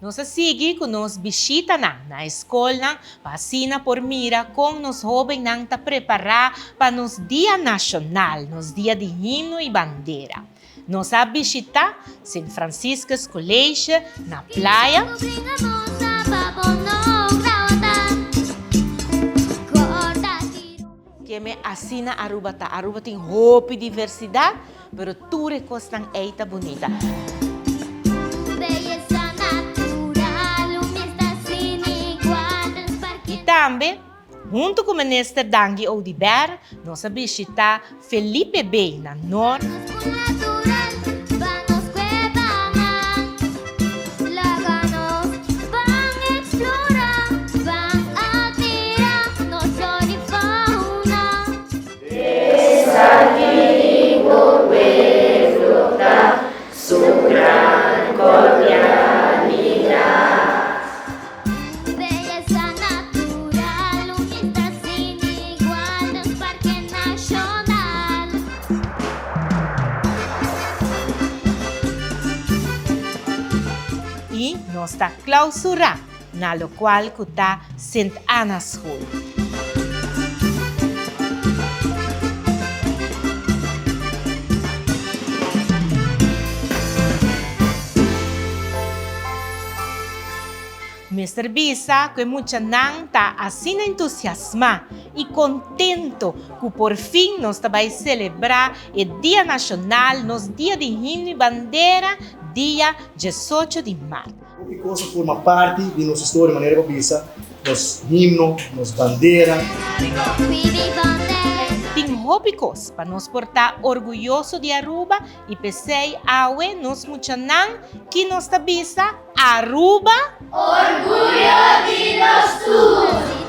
Nos a sigui ku nos bishitanan na e skolnan pa asina por mira kon nos hóbennan ta prepará pa nos Dia Nashonal, nos Dia di Himno i Bandera. Nos a bishitá Sint Franciscus College na Playa. Keme asina Aruba ta. Aruba tin hopi diversidad, pero tur e cosnan ey ta bunita. Y tambe, hunto cu Minister Dangui Oduber, nos a bishita Felipe Bay na Noord. I nos ta klausurá na lokual ku ta Sint Anna School. Mester bisa ku e muchanan ta asina entusiasmá i kontento ku por fin nos ta bai selebrá e Dia Nashonal, nos Dia di Himno i Bandera, dia diesocho di mart. Hopi kos a forma parti di nos historia, manera bo bisa, nos himno, nos bandera. Tin hopi kos pa nos por ta orguyoso di Aruba i p'esei awe nos muchanan ki nos ta bisa, Aruba! Orguyo di nos tur!